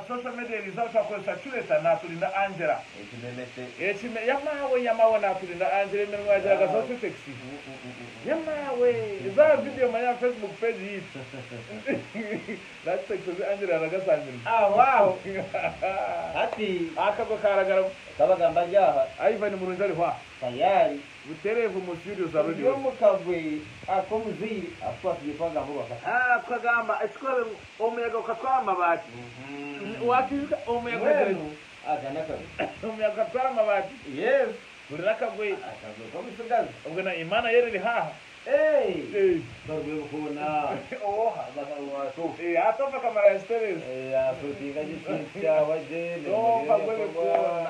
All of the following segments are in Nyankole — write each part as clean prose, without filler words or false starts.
Social media eriizooba twakozesa Cureta Naturinda Angela. Ekimemese. Ekime yamaawe yamaawe Naturinda Angela eminwa yagiraga za Cutex. Yamaawe za video manya aha Facebook page yaitu za Cutex ezi Angela yaragasangirwe. Aho aho hati. Akagwe karagaramu. Kabagamba ari aha. Ivan Murungi ariho aha. Tayari. Butereevu mu studio za Turi Radio. omu kagwe ak'omuzaire aku twatwire twagamba orwakashatu. Ah, tukagamba ekikurabe ngu omuyaga gukatwara amabaati. Wakiijuka? Omuyaga gukagira Mbwenu aka n'akagwe. Omuyaga gukatwara amabaati. Yes. Hurira akagwe. Akagwe k'omutsigazi. Obwe na Imana yera eri haaha. Hey! Barugwe bukoona. Oha? Bakawaato. Eh, atova kamara yasitereza. Eh, asotinga gye ekintu kyawa gye. Tova gwe bikoona.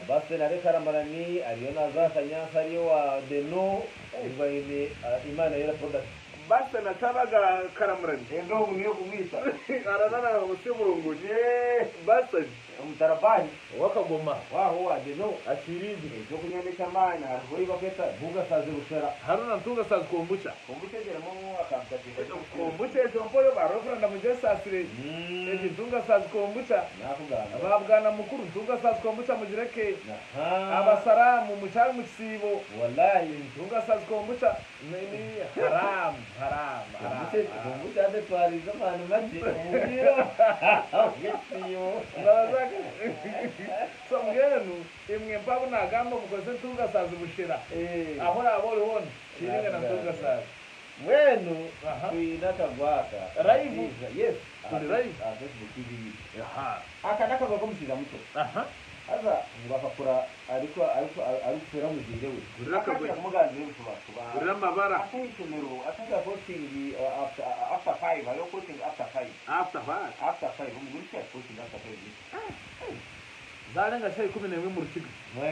Base nare Karamarani ariyo naza Kanyansi ari owa Deno obwo aine Imana Yera Product. Base na Kyabaga Karamurani. Enda ogu niyo kumwita. Ararara omusi omurunguji. Base. Omutarabani. Owakagoma. Waho owa Deno. Akiirize. Ekyokunywa nekyamaani hariho ei bakweta Ntungasazi Bushera. Haruna Ntungasazi Kombucha. Kombucha egyo erimu akantu kakye. Kombucha egyo mpoyo ba Reverend mugyesaasire. Egi Ntungasazi Kombucha. Nakugamba. Ba Bwana Mukuru Ntungasazi Kombucha mugireke. Aha. Abasaramu mukyari mu kisiibo. Walayi. Ntungasazi Kombucha ni ni haram haram haram. Kombucha kombucha hati etwarize amaani makye omu bwire bw'ekisiibo. Nabazaka. So mbwenu imwe mpabu nagamba mukozese Ntungasazi Bushera. Aho oraba ori hoona kiringa na Ntungasazi. Mbwenu Aha. twine akagwa aka. Live? Yes. Turi live? Aha Facebook TV. Aha. Aka n'akagwa k'omushaija muto. Aha. Haza ngu akakura ariko ariko arikufeera omuzaire we. Hurira akagwe. Akakira kumugambira ebishuba shuba. Hurira amabara. Ate ishomero ataka coaching after after 5 hariho coaching after 5. After what? After 5 omugurusi ari coaching after 5. Zarenga shaaha 11 omu rukiga. Mwe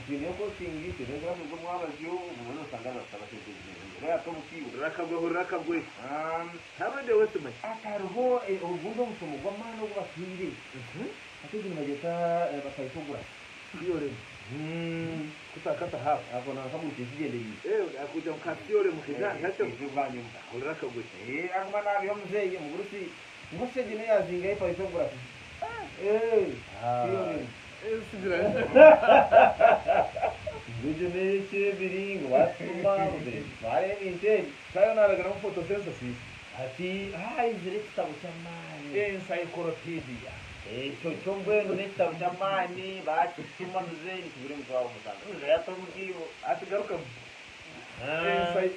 twine coaching twine class z'omwabazyo obumwe nosanga nibashaba sente ezindi. Ate obukiibo. Hurira akagwe hurira akagwe. Ha Radio West mwe. Ati hariho ogundi omushomo gw'amaani ogu batwire. Hati egi nibagyeta Pythagoras. Theorem. Kutakata hafu. Ako nanka muntu ekigyendereire. Eh, akuja nka theorem kijana hakyo. Bwanyuma. Hurira akagwe. Eh, aguma nabiha omuzeeyi omugurusi ngu segi neyazingayo Pythagoras. Eh, theorem. Eh, sigira. Ngwegyo n'ekyebiri ngu batuma twara ebintu ebi. Sayo naragana mu photosynthesis. Hati haizire ekitabo ky'amaani. Encyclopedia. Ekyo kyo mbwenu n'ekitabo ky'amaani bakituma muzeeyi nikigura 70,000. Muzeeyi ata omugiibo. Ati garuka.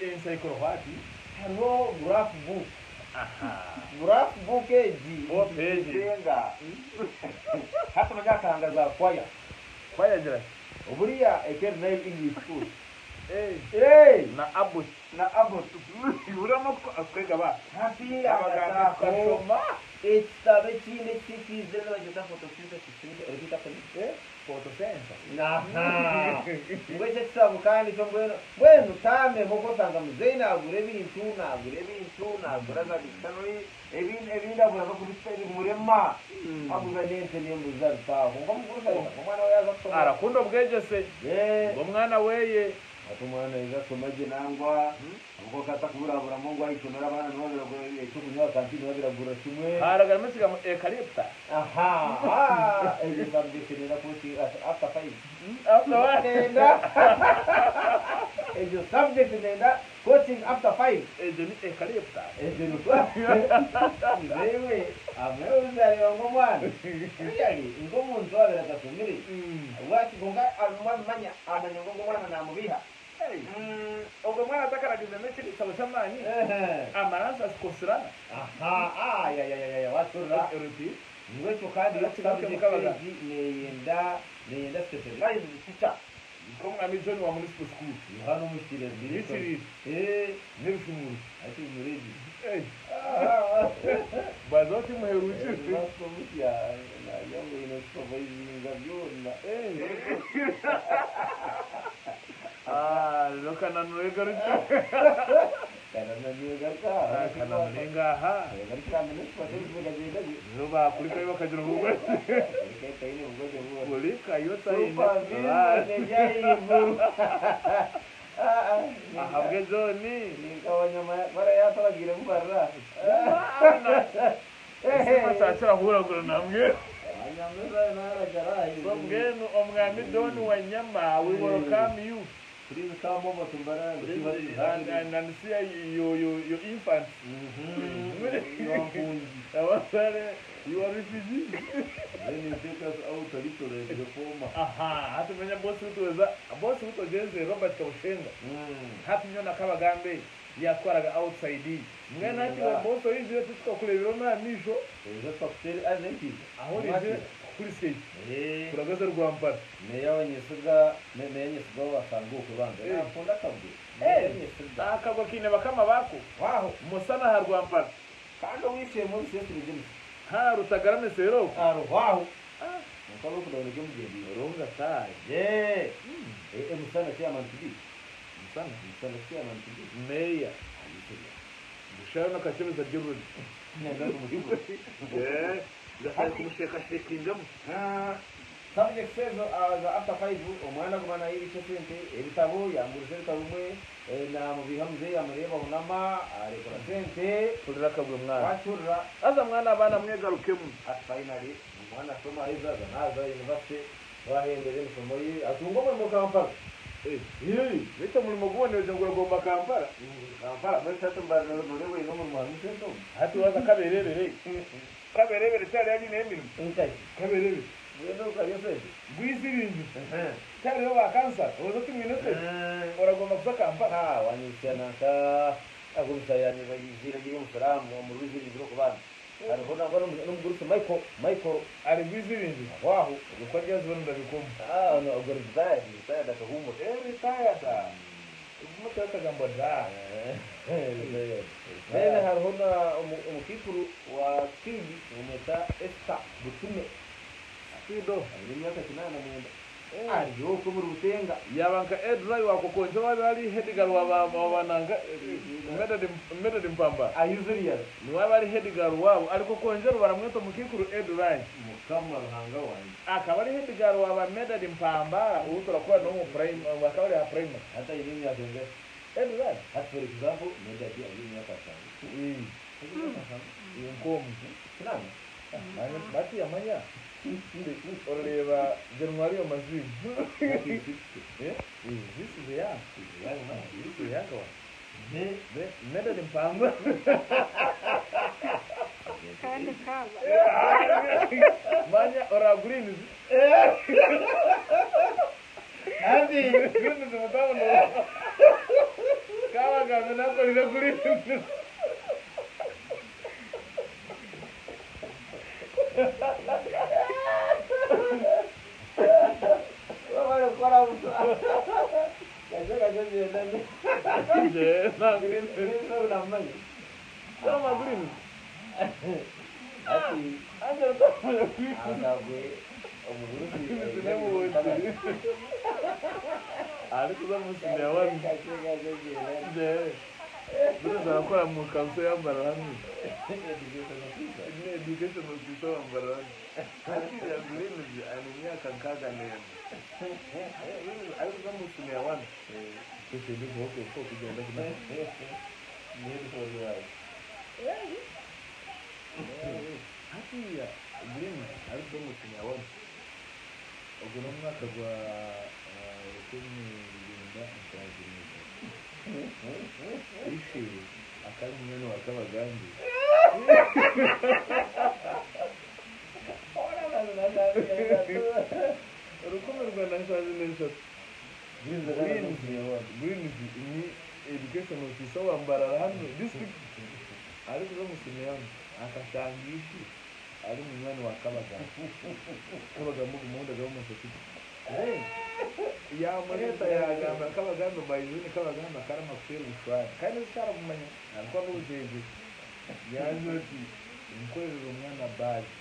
Encyclo what? Hariho graph book. Aha. Graph book egi. Four pages. Nitenga. Hati manyakahanga za kwaya. Kwaya gira. Oburiya Ekeri Nile English School. Eh. Hey! Na Abbott. Na Abbott. Uramo kwega ba. Hati Abaganga agatako. tukashoma. Ekitabo ekindi ekikizire nibagyeta photosynthesis. Repeat after me. Eh, photosynthesis. Aha. Mbwe ekyo ekitabo kandi kyo mbwenu mbwenu taameho okosanga muzeeyi naagura ebintu naagura ebintu naagura za dictionary ebindi ebindi agura bakubita ebimurema aguza n'ente n'embuzi abitaaho nka mukuru omwana we yaza kusoma. Arakunda obwegyese. Eh. Omwana weye. Ati omwana yaza kusoma gye nangwa ubwo kata kuburaburamu ngo ayishomera abaana nibo biragura ekyokunywa kantini babiragura kimwe. Haragaramo ekigambo eucalyptus. Aha. Ah, ebyo subject nenda coaching after 5. After what? Nenda. Ebyo subject nenda coaching after 5. Egyo ni eucalyptus. Ebyo ni Nzewe amwe uzareba ng'omwana. Really ng'omuntu wabera atasomire. Wati gonga amanya amanya ng'omwana namubiha. Ogwo mwana atakaragize n'ekindi kitabo ky'amaani. Amaransa zikosirana. Aha, ah, ya ya ya ya waturra. Repeat. Ngwekyo kandi Kigaruke subject mukabaga. egi neyenda neyenda specialized teacher. Nkomwami John wa municipal school. Yohana omushikirizi. Yikiri. Eh, N'ebishumuro. ati muredi. Eh. Bazoti muheruki. Ah, lokananure garuka. Kananure ngaha. Zo bakurikayo bakagira ubugwe. Kurikayo tayine. Ahabwe John. Esimu akyakira kuhuragura namwe. So mbwenu omwami Don Wanyama, we welcome you. Please come over to Mbarara and see what is happening. And see your infants. Your mpunzi. Abasare, you are refugees. Then you take us out a little like the former. Aha, hati menya boss utuweza, boss utojenze Robert Kabushenga. Hati nyona Kabagambe yatwaraga outside. Mbwenu hati we boss oyizire tukakurebera n'amisho Ezo twakutere azentiza. aho rije kuri stage. Turagaza rwampara. Meya wa Nyesiga, meya Nyesiga wasanga ukubanza. Nakunda akabwe. Meya Nyesiga. Akagwa kine bakama bako. Waho. Musana ha rwampara. Kandi wishe muri sesiri James. Ha rutagarame sero. Aruwaho. Nukaba kudabona ibyo mugendi. Runga taye. Je. Musana chairman to be. Musana. Musana chairman to be. Meya. Gushara n'akakemeza ry'urundi. Nyanda kumuhigo. Eh, gasaba kumushekashekingamo. Subject ezo za after 5 omwana gumana yibice sente ebitabo yangurije ebitabo bimwe namubiha muzeyi amureba hunama arekura sente Kurira akagwe mwana. wacurira Aza mwana abana mwegarukemo. at finally omwana asoma ahizaza naza university wahendera emisomo ye atunga omurimo Kampala. Bita umurimo guboneje ngo uragomba Kampala. Kampala muri tatu mbarara nore weine omurimo harimu sente omu. Hati waza kaberebere. Kaberebere cyari yari n'emirimo. Enkai. Kaberebere. Wenda ukarya sente. Gwisiringi. Cyari yo ba kansa. Oza tumwine se. Uragomba kuza Kampala. Ah, wanyisya nanka agurisa yani bayizira giri musalamu omuruziri biro kubana. Hariho nangwa n'umugurusi Michael Michael Ari gwisiringi. waho. Ubwo ryazo ndabikoma. Ah, no, ubwo retired, retired akahumura. Eh, retired. Umuto akagambo da. Then hariho na omukikuru wa Speed bamweta Esther Butume. Speedo. Ari imyaka 89. Ariyo ko muri Butenga. Yaba nka Edrai wakokonje waba ari head girl wabananga Method Mpamba. Ayuzuriya. Ni waba ari head girl wabo ariko konjero baramwita mukikuru Edrai. Mukama Ruhanga wanjye. Akaba ari head girl waba Method Mpamba ubu turakora no mu prime akaba ari ha prime. Hata iyi myaka ingahe? Edrai. Hati for example, Medadi ari imyaka 5. Inkomu. Kinana. Bati yamanya. Urareba January amazina. Eh? This is the young. This is the young one. Method Mpamba. Kandi kaba. Manya ora greens. Andi. Greens mutamu no. Kawa gamena korira greens. Wabara kora busa. Kaje kaje byenda. Je, na greens. Ndio namanyi. Kama greens. Ati Anje utamu greens. akagwe omugurusi. Greens nemuwote. Ari kuza musimya wani. Kaje kaje byenda. Je. Greens arakora mu kanso yambara hamwe. Ni education officer wambara hamwe. Ati ya greens ani myaka nkaga nenda. Ari kuza musimya wani. Twese ni bwoko ko kugenda kuna. Hatiya green ari kuza musimya wani. Ubwo ni umwaka gwa 1973. Ishi akari mwene wa Kabagambe. Urukundo rwa nashaje n'eshatu. Greens ni education officer wa Mbarara hano district. Ari kuza musimya akashanga ishi ari munywani wa Kabagambe. Kabagambe gumuhunda gabo musatsi. Yamureta yagamba Kabagambe bayizuni Kabagambe akarama kutera ubushwari. Kandi nticyarabumanya ntabwo n'ubujiji. Yaje ati nkorera umwana baje.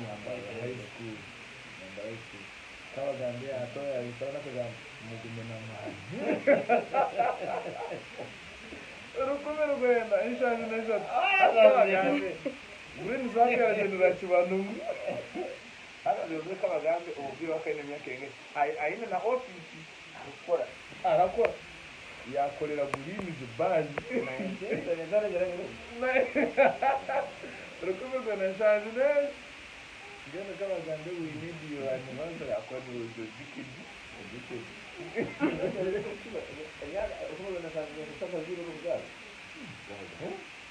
Yambaye high school. Yambaye high school. Kabagambe atoya yabikora n'akagamba mugume na mwana. Urukume rwenda inshanju n'eshatu. Kabagambe. Green zake aragenera kibanu. Hano bivuze Kabagambe ububwira wakaine imyaka ingahe. Aine na office arakora. Arakora. Yakorera Greens badge. 17 n'enki. Mbwenu kabagambe we need your anniversary ahakuba niiwe ojikidi.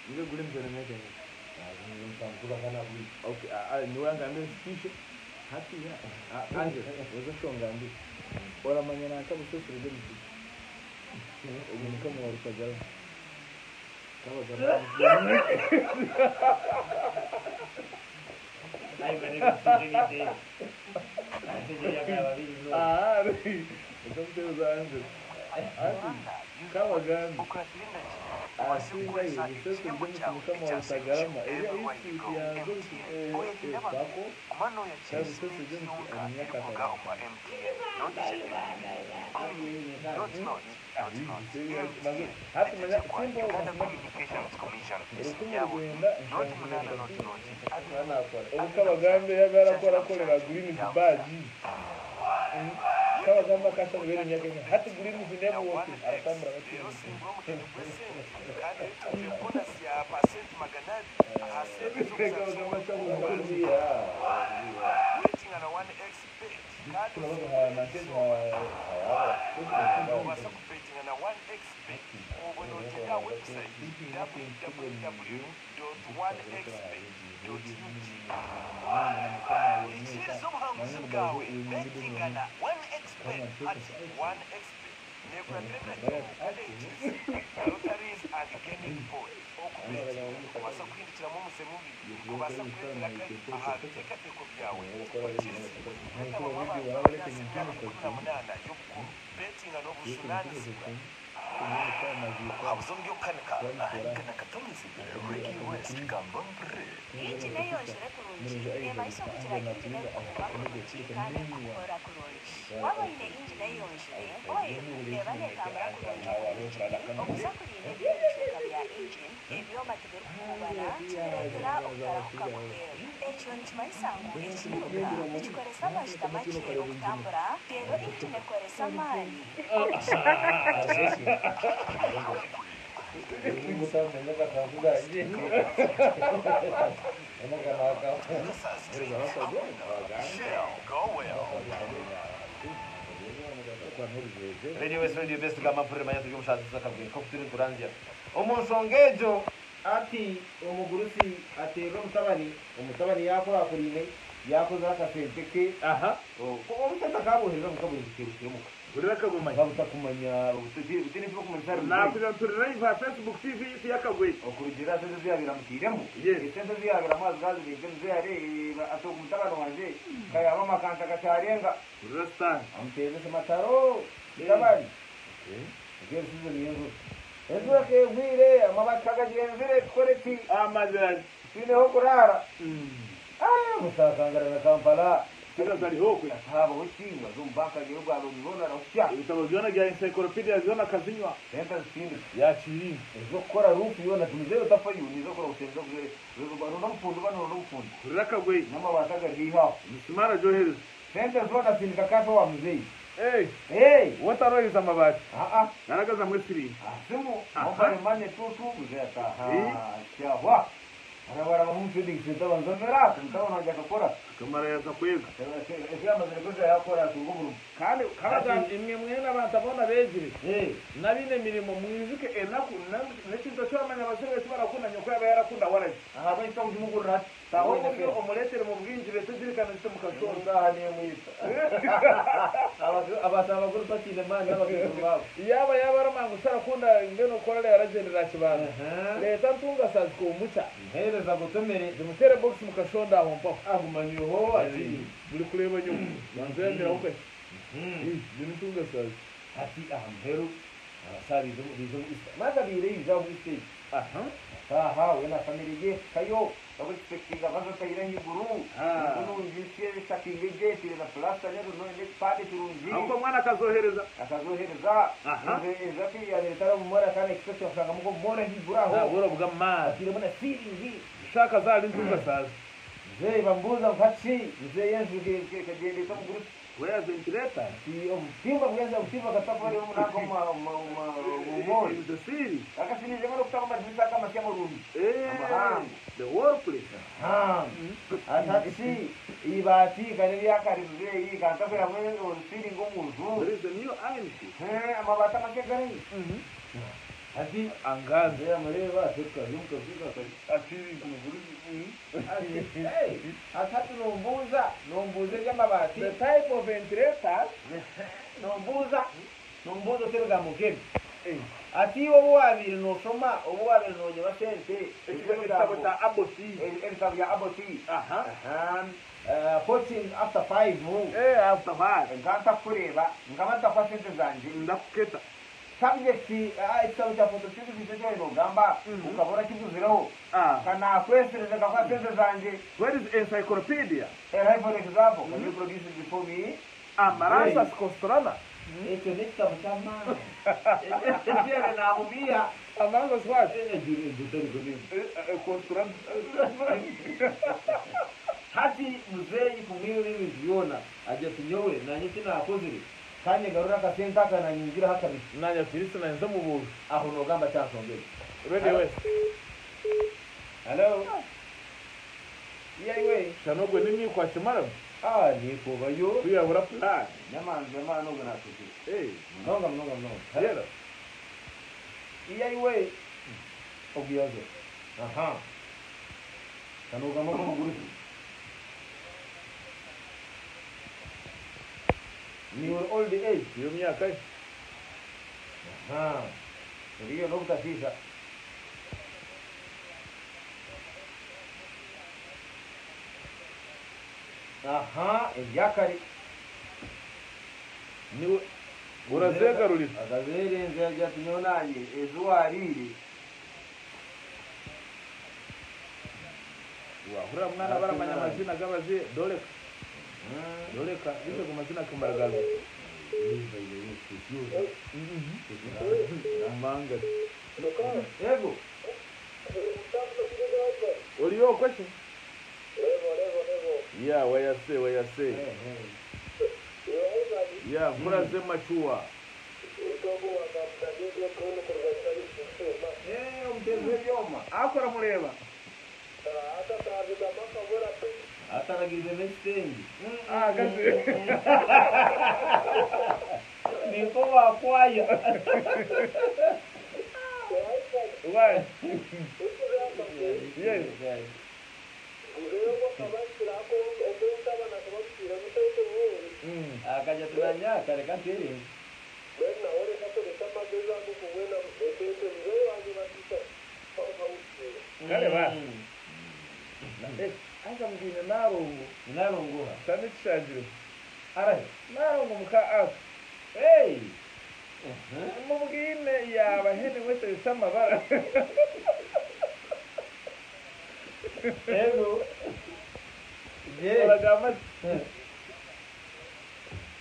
Niiwe Greens oine emyaka engahi? Okay, niiwe angambire nti tishe. Hatiiya Angel oze oshongambire. Oramanya nanka busesero bw'emiti. Ogwo mukama wa Rutagara. Kabagambe asingayo busesero bw'emiti mukama wa Rutagarama erya institute yanze bako kare busesero bw'emiti aine emyaka 55. Hati manya simple mathematics. 193 obu Kabagambe yaaba arakora akorera Greens badge. Kabagambe akashusha ngu aine emyaka engahi? Hati Greens nebuwoke aratambura bati. Injini eyonzire kurungi neemanyisa okugira injini erikuhuuba kurungi kandi erikukora kurungi. Waaba oine injini eyonzire, oil neeba neetambura kurungi omu injini okuza kurinda ebindi bicweka bya injini, ebyoma tibirikuhuubana kibireetera obutarahuka kuheerwa. Ekyo nikimanyisa ngu ekiiruka nikikoresa amajuta makye okutambura reero injini ekoresa amaani okukira. Radio West Radio Best gamba mpurire manya turi omushazi zakabwe nk'oku turi nituranzya omu nshonga egyo ati omugurusi ateerera omutabani omutabani yaakuraakuraine yaakozire akasente ke Aha. Omusente akaabohereza muka buri kiteebo omuka Hurira akagumanya. Babutakumanya butaine eki barikumanyisa ahari muzeeyi. Naakugira ngu turi live aha Facebook TV yaitu y'Akagwe. Okurugiirira aha sente ezi yaabaire amutairemu, Yes. esente ezi yaabaire amuha zikaba ziri nkye muzeeyi areeba ati ogu mutabani wangye ka yaaba amakanta gakyarenga. Hurira sitaane. Amuteereza amataro, mutabani. Ekyo sizoni y'enjura. Enjura ka egwire, amabaati ka gagyenzire, tukore ki? Amazima. Twine ah'okuraara. Musakangarana Kampala. Sente zariho okwe. Habaho ki? Ngu aze omu banka agihe ogwa loan zoona arahusya. Ebitabo byona bya encyclopedia byona akazinywa. Sente azisindika. Yakirinda. Ez'okukora roof yoona ati muzeeyi otafayo niiza kukora sente z'okuronda omufundi oba noronda omufundi. Hurira akagwe. N'amabaati agari haihi aho. Emisimaari agyohereza. Sente zoona asindika cash owa muzeeyi. Hey! Hey! We tarohereza amabaati. Aa. Naragazamu esiringi. Aha simu. Aha. Mobile money tutu. Muzeeyi ati aha. Ii. Kyahwa. Arabaraba omu trading centre abanza amera ati mutabani wangye akakora. Akamara yaaza kwega. Eki yamazire kwega yakora yatunga omurimo. Kandi Hati. Imwe mwena abantu aboona beegire Ee. n'abaine emirimo mwijuke enaku n'ekintu eki oramanya abazaire eki barakunda nyoko yaaba yarakunda waragi. Ahabw'enki tokugimugurira hati? Taho Waine oburyo fedha. omureetere mu bwingi reeta ejirikani zite omu kashonda. Eshaaha neemwitsa. Abantu abakuru tibakiine maani n'abazaire baabo. Yaaba yaaba aramanya ngu tarakunda mbwenu okukora aragyendera aha kibanda. Reeta ntungasazi kombucha. Mpeereza gotomere. Zimuteere box mu kashonda aho mpaho. Agumanyireho ati. Buri kureeba nyoko banza oyamiraho kakye. Egi ni ntungasazi. Hati aha muheru abasaha baija omu Easter. Maaza abaire aija omu Easter egi. Aha. Ataaha we na famire ye ekayo babu expectinga vaza taire ahaiguru enju nungi nsya eshakiire gye etaire na plaster n'ekipande kirungi. Ahonka omwana akazohereza. Akazohereza. Aha. Enju enju ati yabaire etari omu mall akaba na-expectinga kushangamu nk'omu mall ahaiguru aho. Nabura obw'amaani. Batairemu na ceiling. Shusha akaza ahari ntungasaazi. Muzeeyi bamubuuza ngu hati shi muzeeyi enju ekagyenda eta omugurusi? Where ventilators? Obutimba bweza obutimba katakuba rero munanka omumori. In the city. Akasinije ngo kutanga amadirisa akamasya murungi. Eh, Amahanga. the workplace. Atati ibati kane lyakaribuzeyi kantakwera mwe orusiringa omunju. There is a new iron sheet. Amabati amasya gari. Ati Angaze. amureba aseka yumukazika Ati Hey, atati nombuuza nombuuza eby'amabaati. The type of ventilators. Nombuuza nombuuza oti ebigambo nk'ebi. Eh, Ati iwe obu wabiire noshoma obu wabiire nonyeba sente ekitabo kya Aboti. ebitabo bya Aboti. Aha. 14 after 5 Eh, after 5. nkaba ntakureeba nkaba ntakuha sente zangye. Ndakuketa. Subject ekitabo kya photosynthesis ekyo nogamba ukaba orakiguzireho Ah. kanakwesereza nkakuha sente zangye. Where is encyclopedia? For example, can you produce it before me? Amaranthus costrana. Ekyo n'ekitabo ky'amaani. Ekyere namubiha. Amaranthus what? Costrana. Hati muzeeyi kumwiba ebintu byona agira ati nyowe nanye kinakozire kandi ngarura akasente aka nanyingiraho akabiri. Nanya tirisi nanze mu buntu. Aho nogamba kyansongere. Radio West. Hello. Yaiwe. Shanogwe nini kwa chimara? Ah, nikubayo. Kuyabura plan. Nyamanzi amana ogo natukire. Eh, Mnonga mnonga mnonga. yera. Iyaiwe. Obuyazo. Aha. Kanogamba ko mugurusi. Ni your old age. Iyo myaka ye. Aha. Ndiyo nokutasisa. Aha, ebyakare. Niwe urazegarurira. Akazerenze agira ati nyowe nanye ejo warire. Wahura mwana baramanya amazina g'abazi doreka. Doreka bize ku mazina kamaragaza. Manga. Yego. Oriyo kweshe? Yeah, wayase wayase. Yeah, muraze machuwa. Eh, omutezi w'ebyoma. Akora mureba. Ataragirize n'ekitengi. Ah, gaze. Niko bakwaya. Why? Yes. Akaja tunanya kareka nterenze. Kale ba. Aza mbwine narongo. Narongoha. Sane kishagire. Arahe. Narongo muka aka. Hey. Mubwine yaba hene wese bisamabara. Ego. Je. Uragamba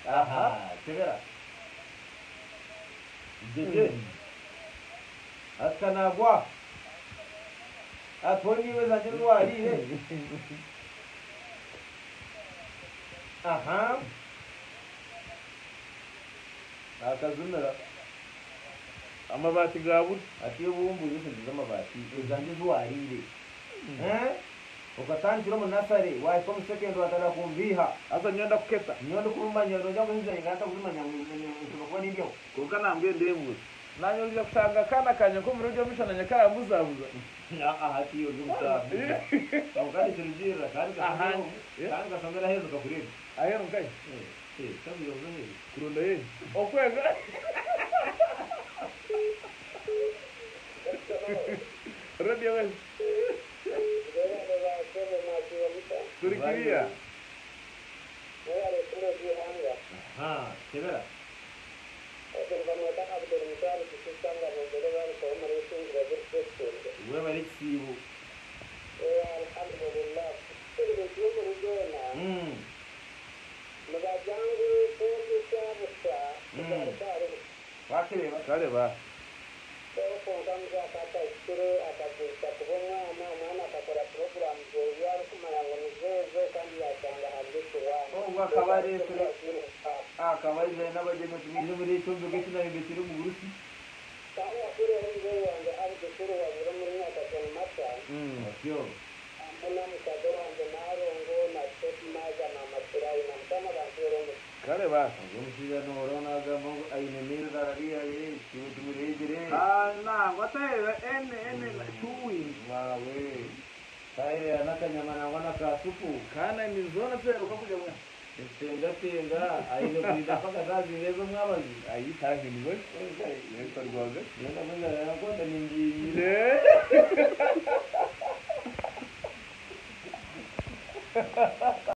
Aha, tebera. Jeje. Akanagwa. Atwongiwe zanje warire. Aha. Akazumira. amabati gaburi. Ati ubumbuye sente z'amabati ezanje ziwarire. Eh? Ukatandikira omu nasare wahika omu second watandika kumbiha. Aza nyonda kuketa. Nyowe ndikumanya nojya kuhinza nganda kuzimanya nshobora kuba nindyaho. Kuruka nambwiye ndembuza. Nanyurira kusanga akana kanje ko muri ryo mishana nyakarambuzabuza. Aha ati iyo ndi umusaza. Kandi kirugirira kandi Aha. kandi gasanga aheza kakureba. Ahera mukayi. Eh, kabuye uzoheza. Kurunda ye. Okwega. Radio West. Turikiriya. Aha, kebera. We bari kisibo. Wakireba. Kale ba. Obwo akabaresire. Akaba aizire n'abagyenyi ati mwije muri ekyombeko eki nayombekire omugurusi. Batyo. Kare basi. Ogwo omushaija nooreeba naagamba ngu aine n'enjara ariya iwe tumureegire. Nangwa ateera ene ene chewing. Waawe. Taaheera n'akanyama nangwa na ka supu. Kana ni zona tuheruka kujya mwe. Entengatenga aine kurinda mpaka zaazinga ez'omwabazi. Ayi tahinduwe. Yekorwaga. Ngenda munjara yankwata ningiire.